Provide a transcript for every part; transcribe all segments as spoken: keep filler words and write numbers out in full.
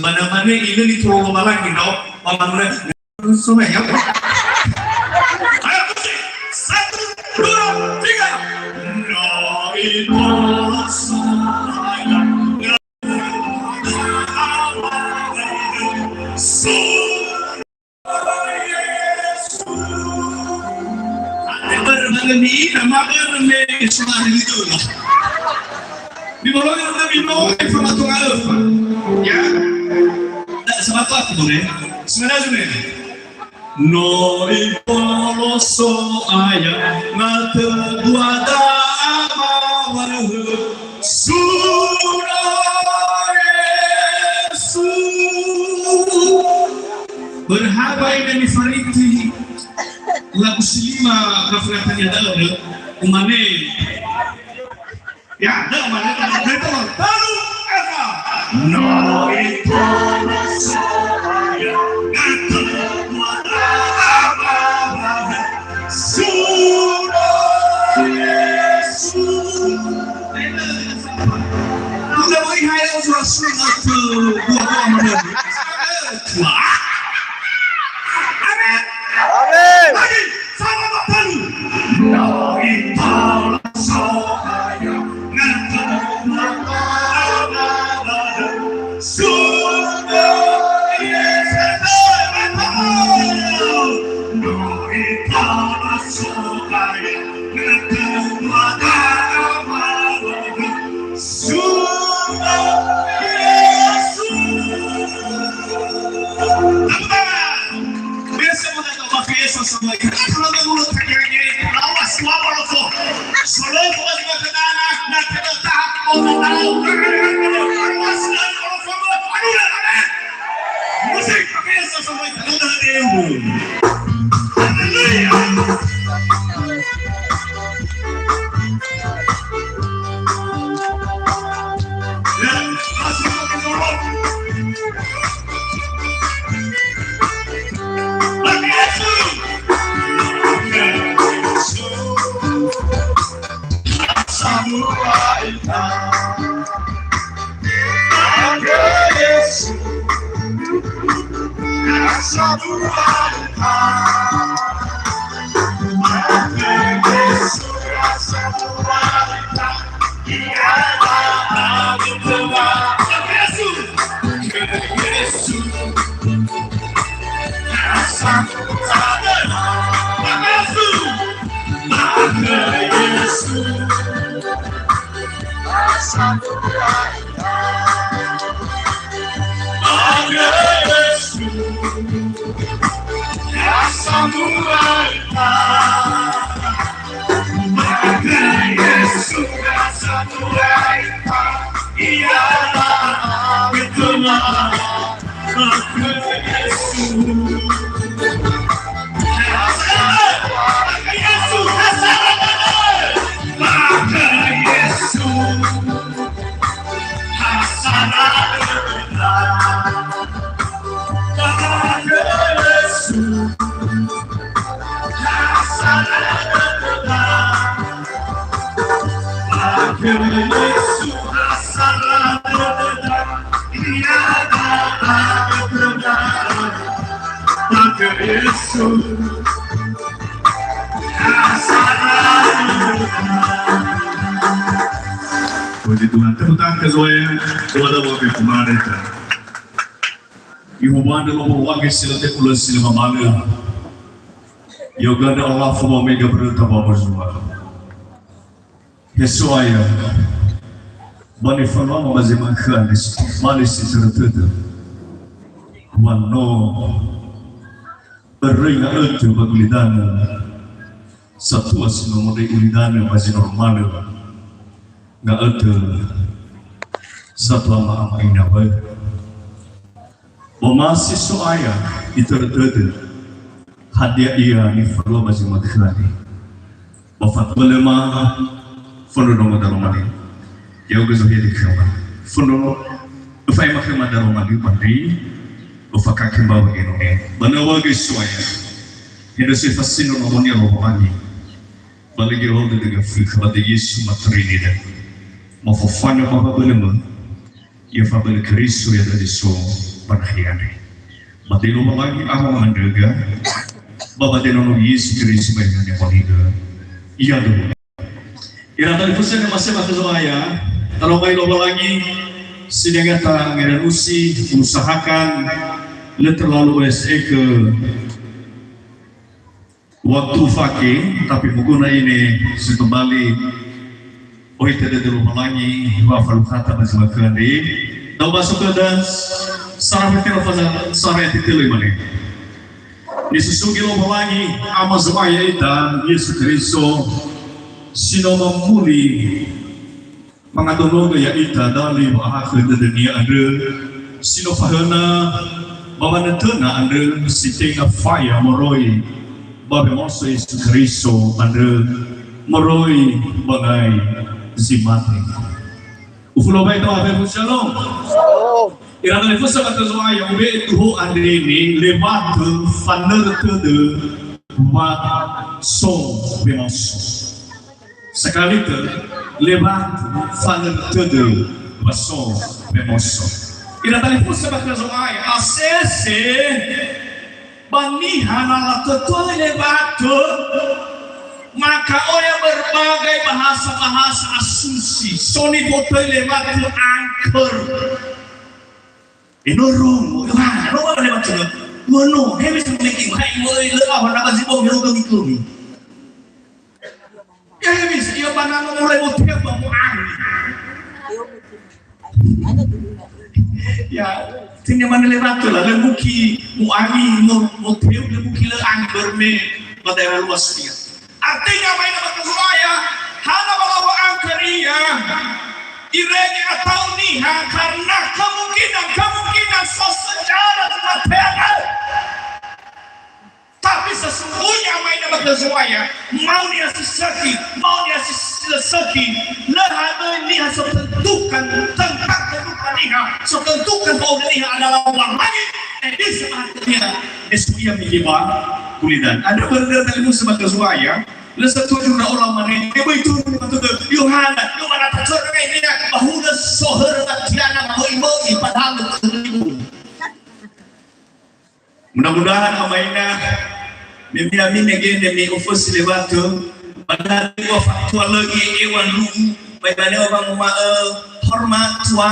Mana-mana ini ditolong Lowalangi, no? Mana-mana. Ayo, musik. Satu, dua, tiga. No, itu saya. Ate börö ba ni'ila, ma börö me sola lido lah. Di bawah itu, di bawah itu, sama tu alfa. Ya. Tak sebab apa tu, ne? Sebenarnya, ne? No Ibolo So'aya, na tebua da'a mawa'ö, Sura Yesu. Berhaba ina nifariti, lagu si lima kafratan ya dalam, umane. Ya, da, mana, mana, mana, talu, efa. No Ibolo So'aya, na tebua da'a mawa'ö, Sura Yesu. Udah mau ihaya, udah sudah, udah, udah, udah, udah. Amin. Amin. Lagi, sama, talu. No Ibolo So'aya, na tebua da'a mawa'ö, Sura Yesu. No Ibolo So'aya, na tebua da'a mawa'ö, Sura Yesu. Tepuk tangan. Biasa mengatakan, "Maka Yesus semua itu." Kalau nggak mulut terjadi, lawas, lawas, lawas. Selalu bukan cuma tenang, nah, kita tahan, mau tahu. Lawas, lawas, lawas. Aduh, amin. Musik, maka Yesus semua itu. Haleluya. Puji Tuhan, tepuk tangan ke Zoya, kepada Bapak Ibu Pendeta. Ihubanö Lowalangi si lö tefulö si lö mamalö. Ya'ugö andrö alafu ba mega beröta ba mozua. He So'aya, ba nifanuama ba zi ma'ökhö andre si tobali si törötödö. Wa no öröi nga'ötö ba gulidanö, satua si no moroi ulidanö ba zi normalö. Nga'ötö satua ma'ama ina wa'ö. Omasi So'aya itörötödö, hadia ia nifalua ba zi ma'ökhö andre. Ba fatobali ma fondrondrongo daroma li. Ya'ugö zohede khöma. Fondrondro, öfa'ema khöma daroma li ba ndri, öfakake mbawa genone. Ba nawagö So'aya. He nösi fasino nomonia Lowalangi. Ba lege olde dengan fü, ba de Yesu ma Trinidad. Ma fafanya ma fabölömö. Ya fabölö Kristo ya dari so. Ba nahia andre. Ba döi Lowalangi Ama wa'andröga, ba ba döi Nono Yesu Keriso ba ni'amoni'ö. Ia döi. Ira talifusö ni'omasi'ö ba khö Zo'aya, tarongai Lowalangi, sinenge ta ngeranusi, usahakan, lö terlalu S E ke waktu ufake, tapi moguna ini si tobali ohitö dödö Lowalangi, wa falukhata ba zi wakö andre. Da'ö ba sokö das, sara fetero fasa, sara ya titele mane. Nisusugi Lowalangi, Ama Zo'aya ita, Yesu Keriso, si no mamuli Fangadonogö ya'ita dali wa'ahakhö dödönia andrö, si no fahöna ba wanötöna andrö si tenga faya moroi ba wemoso Yesu Keriso andrö moroi ba ngai zi mate. Ufulö bai tau hafe fu shalom. Ira talifusö ba khö Zo'aya, ube'e tuho andre ne lewatö fanörö tödö wa so wemoso. Sakali tö, lewatö fanörö tödö wa so wemoso. Ira talifusö ba khö Zo'aya, asese ba niha na latötöi lewatö, maka oya berbagai bahasa-bahasa asumsi, so nifotöi lewatö angker. Eno rongo, wah, no ba lewatö. Wah, no, he bisa meki, hai, mulai lewatö, na ba zi bong, ero gemi-gemi. Ya, ya, bisa, ia ba nano mulai motel ba mu'ani. Ya, tenga mane lewatö la, lö muki mu'ani, mo-, motel, lö muki lö angger me, ba daerah luas ia. Artinya, ama ina ba khö Zo'aya, hana ba lawa'ö angker ia, irege atau niha, karena kemungkinan, kemungkinan so sejarah kematian. Tapi sesungguhnya ama ina ba khö Zo'aya, mau niha si sökhi, mau niha si lö sökhi, lö hadöi niha so tentukan tempat kedudukan niha, so tentukan fa'auri niha adalah Lowalangi, eh, bisa akhirnya, eh, so ia mege ba gulidan. Andrö börö talifusö ba khö Zo'aya, lö setuju ndra'o lamane, eh, böi tumbu ba tödö, Yohana, Yohana tatöra ngai niha, ba hulö so hörö latiana, ba möi-möi, padahal lö tödö. Mudah-mudahan ama ina, me mi'amine gene me ofösi lewatö, ba na dua faktua lagi ewa lugu, ba ibane wa nguma'ö hormat tua.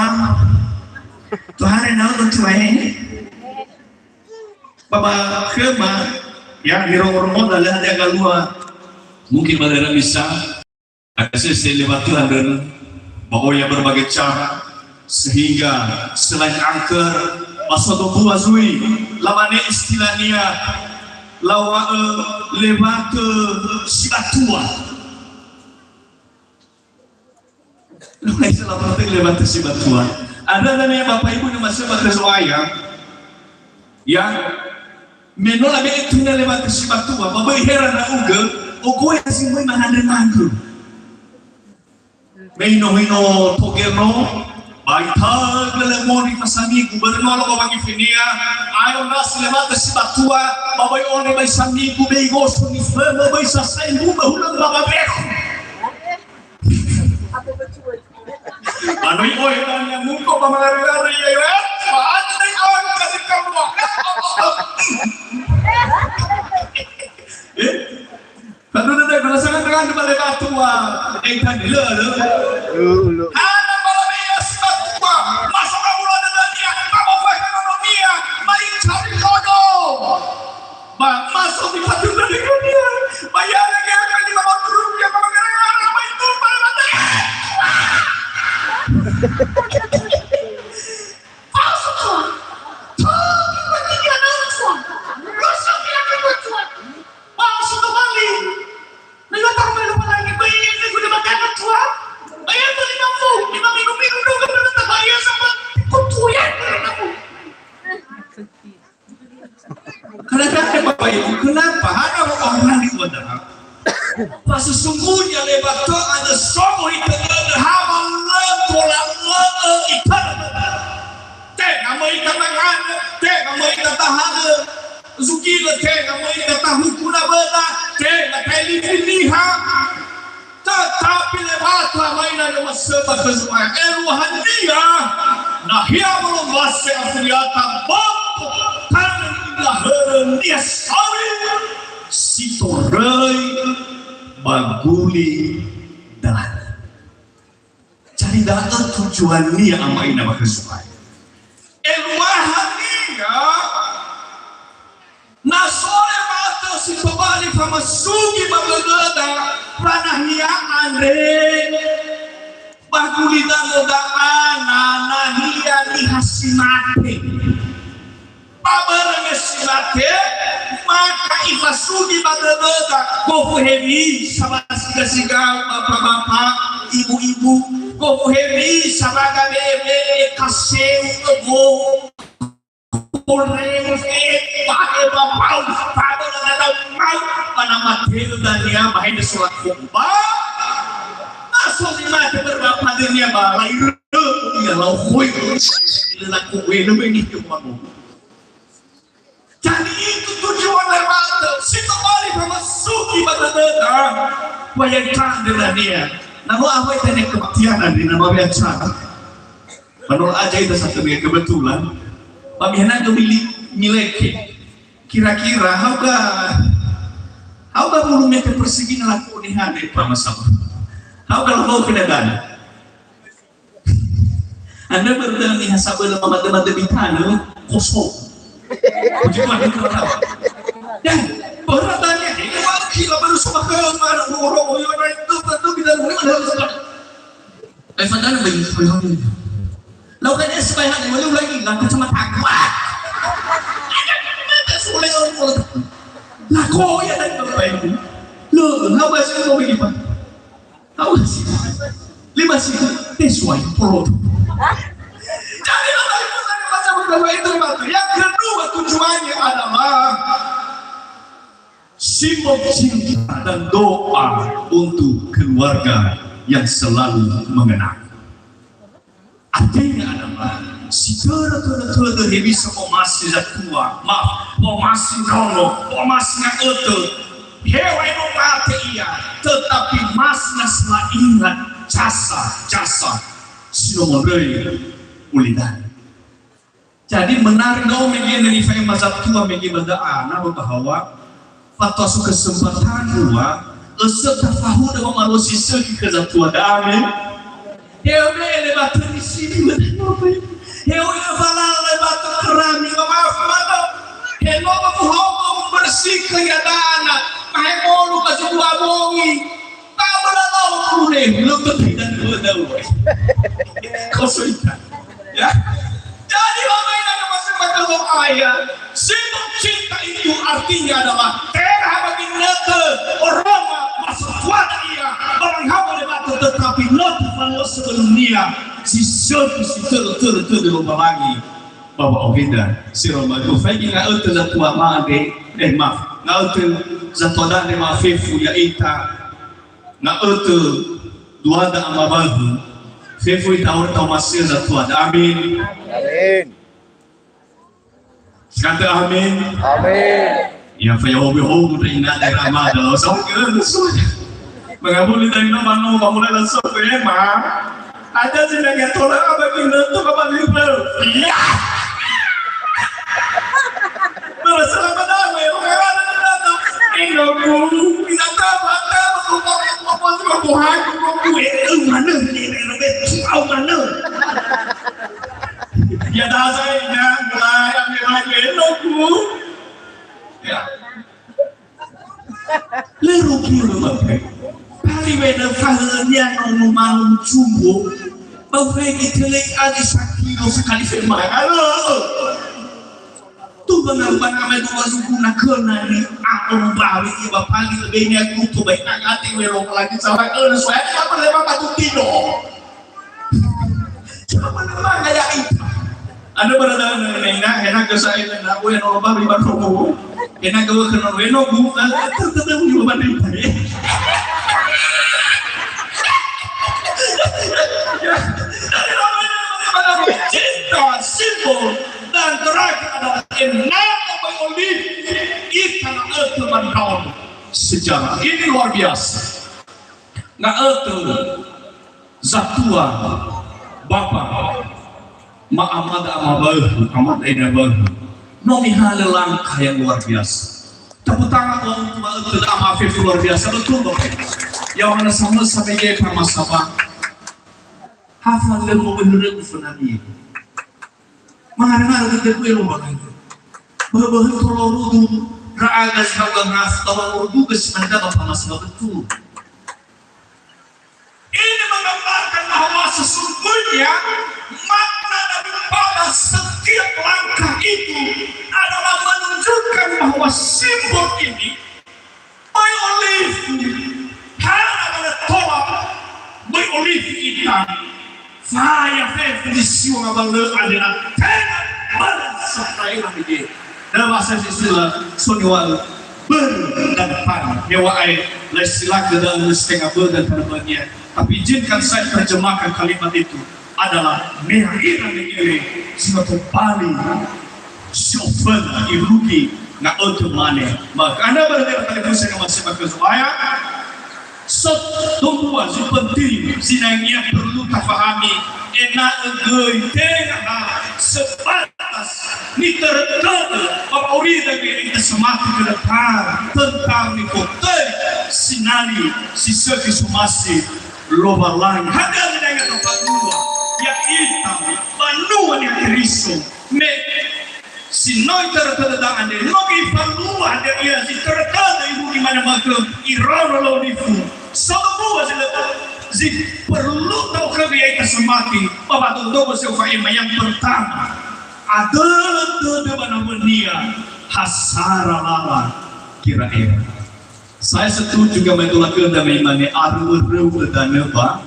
Tuhan enau tua, eh. Ba, ba khöma, ya, nirongo-rongoda lö hadia galua, mungkin ba daerah bisa. Ada sese lewatö andrö, ba oya berbagai cara, sehingga selain angker, ba so dödöa zui, lamane istilahnia, lawa'ö lewatö si batua. Lawa'ö lewatö si batua. Ada namanya Bapak Ibu ni'omasi'ö ba khö Zo'aya, ya, me no labe'e tunia lewatö si batua, ba böi heran ndra'ugö, ogoya si möi manandrö-nandrö. Me ino-ino togel no, ba itaögö lö moni fasamigu, börö no loba wangi finia, ayo ndrasi lewatö si batua, ba böi one bai samigu, böi gosu nifömö, böi sasai mbu, ba hulö ba babekhu. Ba no i'ohe ba niha muko ba mangarö-ngarö ia, ia, ba ate dai awan kasih kamu. Eh? Tandrö dödö, na sangat dengan kepala batua. Eh, tadi lö, lö. Lö, lö. Hana bala beya si batua. Masuk ke mulut dödönia. Apa ekonomia? Main cari jodoh. Ba, masuk di batu dari dunia. Bayar lagi akan di nomor grup yang mengenai apa itu, Pak Mata. Masuk, Pak. Tuh, kita tidak nonton. Masuk ya, kita tuan. Masuk kembali. Nila tahu malu lagi, bayar yang guna makan tua. Bayar tu lima puluh, lima minggu, minggu, dua minggu, tak bayar sama. Kutu ya, lima puluh. Kenapa, Bapak Ibu? Kenapa? Hana orang di wadah. Pas sesungguhnya lebat tu ada somo itu ada hama le kolam le ikan. Teh nama ikan tangan, teh nama ikan tahan. Zugilö tenga möi data huku na böna, tenga taelifi niha. Tetapi lewat lamaina lö masöba khö Zo'aya. Eluahania, Nahia wolombase Afriata boto tanö ira hörö niha sauri si toröi ba gulidanö. Jadi da'ö tujuannia ama ina ba khö Zo'aya. Eluahania Na so lewatö si tobali famasugi ba dödöda, wa nahia andre ba gulidanö da'a na nahia niha si mate. Ba börö me si mate, maka ifasugi ba dödöda, gofu hewisa ba siga-siga, bapa-bapa, ibu-ibu, gofu hewisa ba gawewe, kaseu, gofu Oreng, eh, ba, eh, ba, pau, ba, ba, ba, ba, pau, ba, na mateu dania, ba, hende solat khutbah. Na so zi mate börö ba padönia, ba, lairö, ia, lau khoi, lelaku, eh, lebe, ngitu, ba, bo. Jadi itu tujuan lewatö, si tobali famasugi ba dödöda, wa ya'ita andre dania. Na no awai tane kebaktian andre, na no awai acara. Menurut aja itu satu dia kebetulan. Ba mihenagö mili-, mileke. Kira-kira hauga, hauga bulu meter persegi na laku niha de pa masa. Hauga laku ke dadan. Anda bertanya niha saböla mamade-made bitanö kosong. Puji Tuhan, itu apa? Dan beratanya ini lagi lah baru sama ke mana roh-roh yang itu tentu kita mulai mana harus Eh, fadana ba ita. Lau kan es bai hana, wali ulangi, lau kacamata. Wah! Ada kacamata, soleh, soleh, soleh. Lah, kok ya, dan bapak ibu. Loh, ngapa sih kau begini, Pak? Tahu sih. Lima sih, eh, suai, polot. Jadi, Bapak Ibu, saya baca buku itu, Pak. Yang kedua, tujuannya adalah Simbol cinta dan doa untuk keluarga yang selalu mengenang. Artinya adalah, si törö, törö, törö, hewisa omasi zatua, maaf, omasi nono, omasi nga'ötö, heŵa'ae no mate ia, tetapi masih na selalu ingat jasa, jasa si no moroi ulidanö. Jadi, menarik no mege neni fa'ema zatua mege ba da'a, na ba bahawa, fatua so kesempatan ua, ösö tafahuda wamarosi sökhi khö zatua da'a me. Heo me le batu di sini, betul apa ya? Heo ya falala le batu kerami, maaf, maaf. Heo ba muhomo membersihkan ya dana, mahe bolu kasih dua bongi. Taböla lau kure, lutut dan dua daun. Kosong. Ya. Jadi, Bapak Ibu, masih pakai ayat. Simbol cinta itu artinya adalah tenga bagi nete oroma masuk kuat ia. Orang haba le batu tetapi not manusia dunia. Si seru, si teru, teru, teru, lomba lagi. Bapak Oginda, si Roma itu, faigi nga'ötö zatua ma'andre, eh, maaf, nga'ötö zatua dande ma'afefu ya'ita. Nga'ötö duada amabahu, fefu ita ore tau masea zatua. Amin. Amin. Sekali amin. Amin. Ya, fa ya hobi hobi ta ina daerah mada. Saudara, mengabuli dari nama no, kamu dah langsung ke ma. Ada sih lagi tolak apa kita tuh kapan itu? Iya. Terus selamat datang ya. Enoku, kita tahu, tahu, tahu, tahu, tahu, tahu, tahu, mana ni, mana ni, tahu mana? Ya dah saya ingat, mulai ambil lagi enoku. Ya. Lö rugi rumah. Kali wena fahönia no numalum jumbo. Bau fegi telei ali sakilo sekali firman. Halo. Tuh benar-benar main dua suku nak kena ni. Aku bawi iba pali lebih ni aku tuh baik nak hati wero lagi sama kena suai apa lewat batu tidur. Cuma nama kayak itu. Ada pada tahun ini, nah, enak ke saya, enak gue, enak lomba, lima ribu. Enak gue, kena gue, enak gue, tetap gue, lima ribu. Ya, dari namanya, cinta, simbol, dan terakhir adalah enak, apa, olive. Ikan, eh, teman kawan. Sejarah. Ini luar biasa. Nga'ötö zatua, bapa, Ma amada amabaöhu, amada inabaöhu. No mihalö langkah yang luar biasa. Tepuk tangan untuk maötö ama fefu luar biasa. Betul, Bapak Ibu. Yang mana sama-sama ye sama-sama. Hafal lö mowehörögu fönami. Mangarengare dödögu elo Lowalangi. Böhö-böhö tolo rudu, ndra'aga si hauga ngafu, tawa rudu gös anda Bapak Mas betul. Ini menggambarkan bahwa sesungguhnya makna daripada setiap langkah itu adalah menunjukkan bahwa simbol ini, böi olifi, hana ba tola, böi olifi ita. Faya fefu zi siwanga ba lö andre na tenga böla sataela mege. Dalam bahasa Sisila, so niŵa'ö, börö dan pan. Niŵa'ö, lö silakö da'ö setengah börö dan pan. Tapi izinkan saya terjemahkan kalimat itu adalah mea ira negeri, si no tobali, si oföna, irugi, nga'ötö mane. Maka anda berada pada Tuhan saya masih pakai supaya Satu dua zi penting, zinangea perlu tafahami, ena'ö göi tenga ha sebatas nitörö-törö ba wa'aurida göi ita samati ke depan tentang nifotöi sinali si sökhi somasi Lowalangi. Hadia zinangea tafanua, ya'ita banua Niha Keriso. Me Si no itörö-törö da'ö andre, no ifalua hadia ia zi törö-törö irugi mane ma'ökhö iraono lau nifu. Sodowua zi lö, zi perlu ta'okhögö ya'ita samati, ba fa'adodo-dodo si ofa'ema yang pertama. Adölö dödö ba nawönia, ha sara lala Gera'era. Saya setuju gamaedola khöda me imane aröu-röu danö ba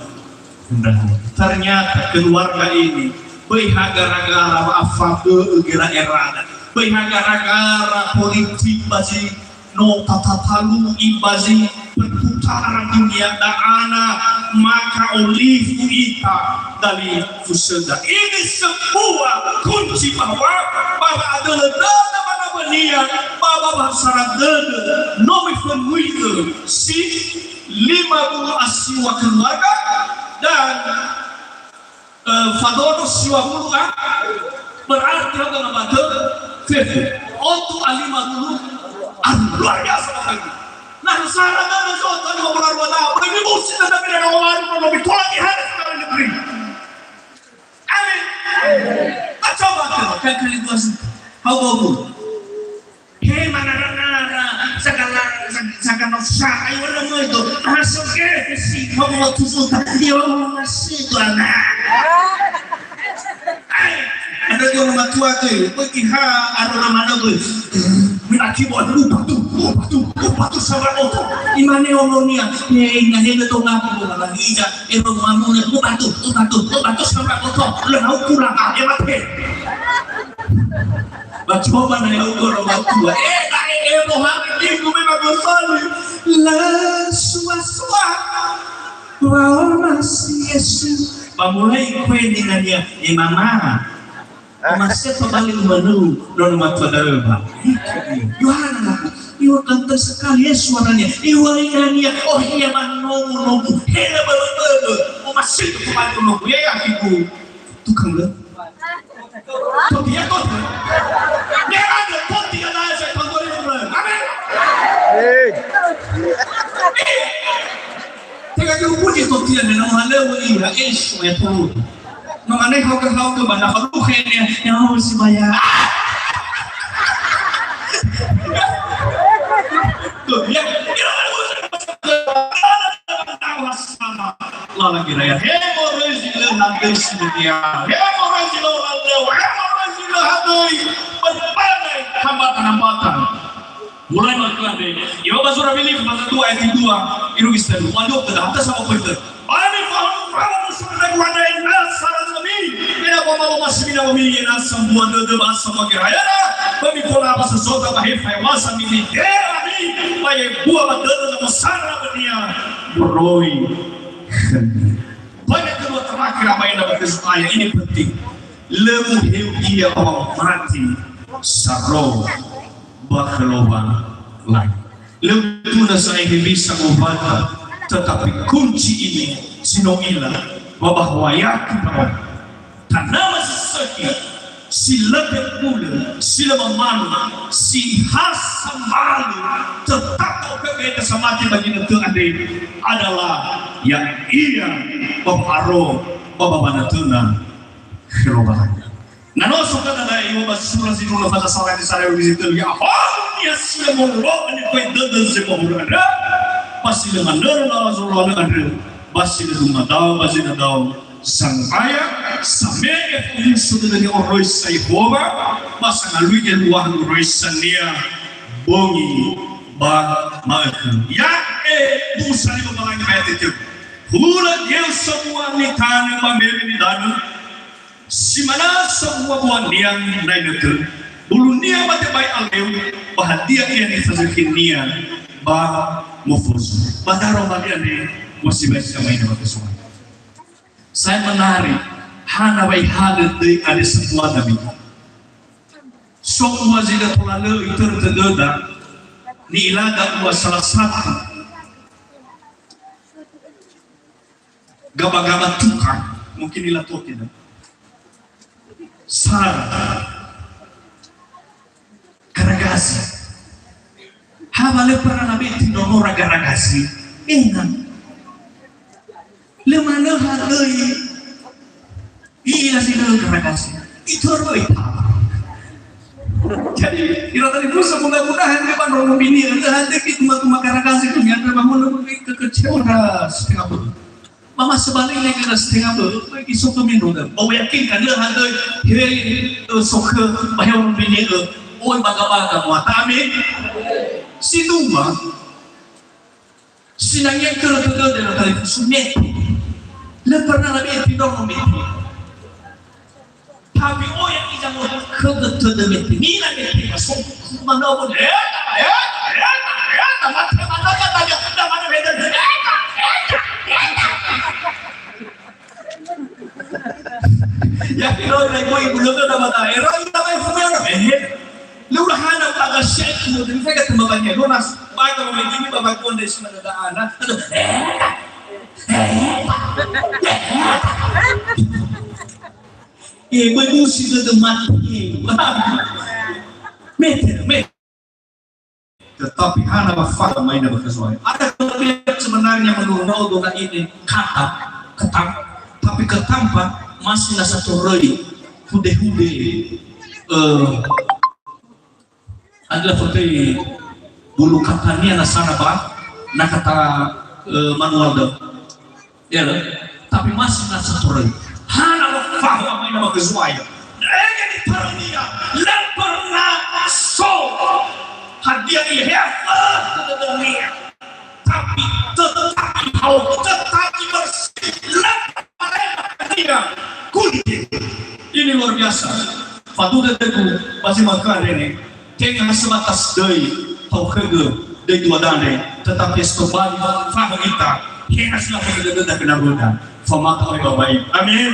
ndra'o. Ternyata keluarga ini böi ha gara-gara wa'afabö'ö Gera'era, böi ha gara-gara politik ba zi no tatatalui ba zi perputaran dunia da'ana maka olifu ita dali fusöda. Ini sebuah kunci bahwa, bahwa adölö dödö ba nawönia, ba, ba, ba sara dödö, no mifönui'ö si lima puluh a siwa keluarga dan, eh, fadono siwa puluh a, berarti ada nama ke fefu. Otu a lima puluh a luar biasa Bapak Ibu. Nah, sara dödö so tadi mau keluar dua tahun, ini musim dan tidak ada orang, kalau ditolak di hari sekali negeri. Amin. Coba tuh, kan kali dua sih. Hau bau. He manara-nara, sagala, sag-, sagala sa, ayo wala mo itu. Masuk ke, si, kamu waktu sultan, dia masih itu anak. Ai, ada dia orang matua tu, pergi ha, ada orang mana tu. Min aki buat lupa tu, lupa tu, lupa tu sama oto. Imane omonia, he, ina he betul ngaku, lagi ija. Ero mamuna, "Ubatu, ubatu, ubatu sama boto, lö hau kurang, ah, ya mate." Ba coba na ya'ugö ro matua, eh, da'e ero ha, iku me magosali. Lö sua-sua, wa'omasi Yesu. Ba mulai kue dinania, eh, mama. Omasi tobali umanu, nono matua da'ö ba. Yohana, iŵa'ö ganteng sekali Yesu anania. Iŵa'ö anania, oh iya, ba nomo-nomo. Hela bölö-bölö. Omasi tobali umanu. Ya, ya, ibu. Tukang lö. Totia, totia. Ya, ada totia, ada saya tonton itu, bro. Amin. Amin. Tenga guru pun itu dia, dan nama halal, iya, Yesu, ya, turun. No mane haogö-haogö ba na falukhe ne, ya, oh, si baya. Tuh, ya, ya, lala gira ya. He moroi zi lö nandöi si mulia. He moroi zi lö randöu. He moroi zi lö hadöi. Berbagai hambatan-hambatan. Mulai maka andre, Yohana sura Filipi pasal dua ayat dua, irugi setalu. Waduh, dah, atas sama poin tu. Ani faham, faham, sebenarnya gua ada yang dasar kami. Kena bawa bawa masih bina kami, yang asam buah dada bahasa pakai raya. Kami pola bahasa sota, bahasa bahasa mini, kami. Pakai buah dada bahasa Arabia. Beroi. Banyak kedua terakhir apa yang dapat saya, ini penting. Lö muheu ia ba wamati sarou ba khö Lowalangi. Lö utuna sa'ae hewisa ngobata, tetapi kunci ini si no ila, wa bahwa yakin bahwa tanama si Sa'ae si lö tebulö, si lö mamalu, si ha sambalö, tetap ta'okhögö ya'ita samati ba ginötö andre adalah ya'ia ba wa'aro ba, ba wanötöna khö Lowalangi. Na no so khöda da'e, ba sura Zindrunö faza sala zi sara zi tölu, ya'ahowu niha si lö molo'ö nikhoi dödö zi mahorö andrö, ba si lö manörö lawa zolowanö andrö, ba si lö dumadao ba zinadao, Sangaya same'e fa'omuso dödönia oroisa Yehowa, ba sangalui eluaha oroisania bongi ba ma'ökhö. Ya'e, bu'u sali Lowalangi ba ya'e tötö. Hulö geu sambua nitanö ba mbewe nidanö, si manö sambua buania na inötö, bulunia ba tebai aleu, ba hadia ia nifazökhinia ba mofozu. Ba daroma andre, wa sibai si amaina ba kesuara. Saya menarik, hana wa ihalö döi andre sambua Dawida. So ua zi lö tola lö itörö tödöda, ni'ilada ua salah satu gaba-gaba tukang, mungkin ila toke da. Sara. Garagasi. Ha wa lö pernah nabe'e tindronora garagasi. Enga. Lö manö ha döi. Iya si lö garagasi. Itörö ita. Jadi, ira tadi musa mudah-mudahan ke ba nonton bini, lö ha döi tuma-tuma garagasi tu, yang terbangun lebih kekecewaan setengah betul. Ba ma sebaliknya kira setengah bölö, oi, isokhö mendrua. Ba uyakinkan, lö ha döi, he, ö, sokhö, ba he orang bini, ö, oi, baga-baga muata. Amin. Si dua, sinangea itörö tödöda ira talifusö mete. Lö pernah nabe'e tindrongo mete. Tapi oya ija mo khögö tödö mete. Nina mete, ba so, manö, eta, eta, eta, eta, mate, manö, eta, eta, manö, eta, eta, eta. Ya, kira, ira, ibu, ibu, lö, lö, mata. Ero, ira, mai, fumero, eh. Lö, udah hana, udah, agak syek, lö, dan saya ketemu banyak. Lö, nas, baik, kalau begini, bapak, kondisi mana ada anak. Aduh, eta, eta, eta. Eh, bagus itu tempat. Mete, mete. Tetapi hana wa fada maina ba khöda Zo'aya. Ada kelebihan sebenarnya menurut Ronaldo na ini kata, ketam-, tapi ketampa masih nasa toröi hude-hude, eh, Andrö fötöi bulu katania na sana ba, na kata, eh, manual dö. Ya, lö? Tapi masih nasa toröi. Hana wa fahu amaina ba khö Zo'aya. Ege nitarönia, lö pernah so hadia ia he afökhö dödönia. Tapi tetap ihao, tetap bersih. Lö pernah dia kulit. Ini luar biasa. Faduhu dödögu, ba zi ma'ökhö andre ne. Tenga sebatas döi, fao khögö, döi dua dande, tetapi es tobali, fahu ita, hena sila khögö dödöda kena böda. Famata oi babai. Amin.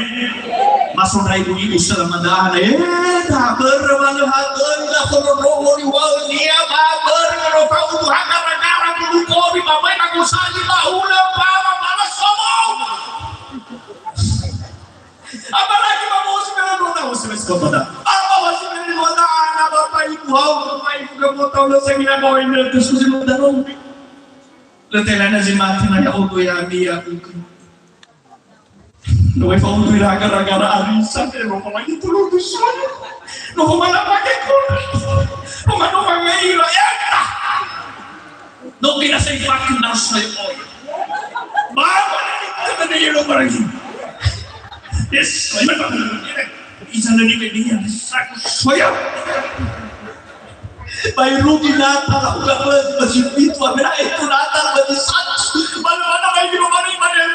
Masondra ibu-ibu selama dahana, eh, da börö wa lö ha döi, da fondrondrongo niŵa'önia, ba börö no fa'udu ha gara-gara bulu kobi, ba bai na gusali, ba hulö, ba, ba, ba, ba, sobo. Apalagi ba mosi mena dua tahun, semester dua tahun. Apa masih mena dua tahun, apa, apa ibu hau, apa ibu kamu tahu lo saya mina kawin dengan Kristus lima tahun. Letelana si mati na ya ogo ya ami ya uku. Lo fa utu ira gara-gara arisan, eh, lo lagi tu lo tu semua. Lo mana pakai kul. Lo mana pakai ira, ya. No kira saya pakai nasi oil. Baba, kita ni lo lagi. Yes, ayo. Isa na ni ke dia saku soya. Bai rugi nata la udah beli baju itu, ambil itu nata baju satu. Mana, mana bai di rumah ni, mana?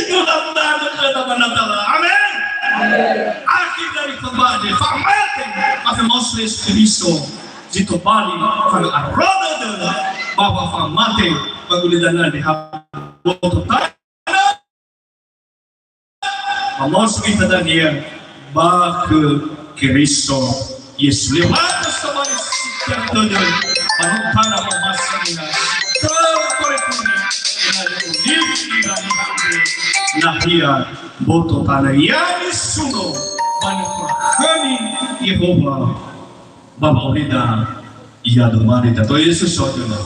Mudah-mudahan kita menatala. Amin. Akhir dari khotbah, fa'amate, ba famaso Yesu Keriso, zi tobali, fa'ö aro dödö, ba fa'amate, ba gulidanö, di ha-, ba maso ita dania, ba khö Keriso Yesu. Lewat sabari setiap dödö, ba no tana pamasa ina, teu kore kuni, Nahia boto tanö, ya nisuno ba nökhömi Yehowa ba wa'aurida, ya domani tato Yesus so'aigöna.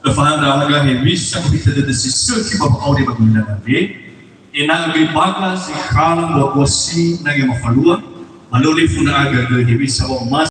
Öfahandra haga hewisa gohita dödö si sökhi ba wa'auri ba gulidanö andre, ena'ö göi baga zi khala mbua-bua sinage mafalua, ba lö lifuna aga göi hewisa wa'omasi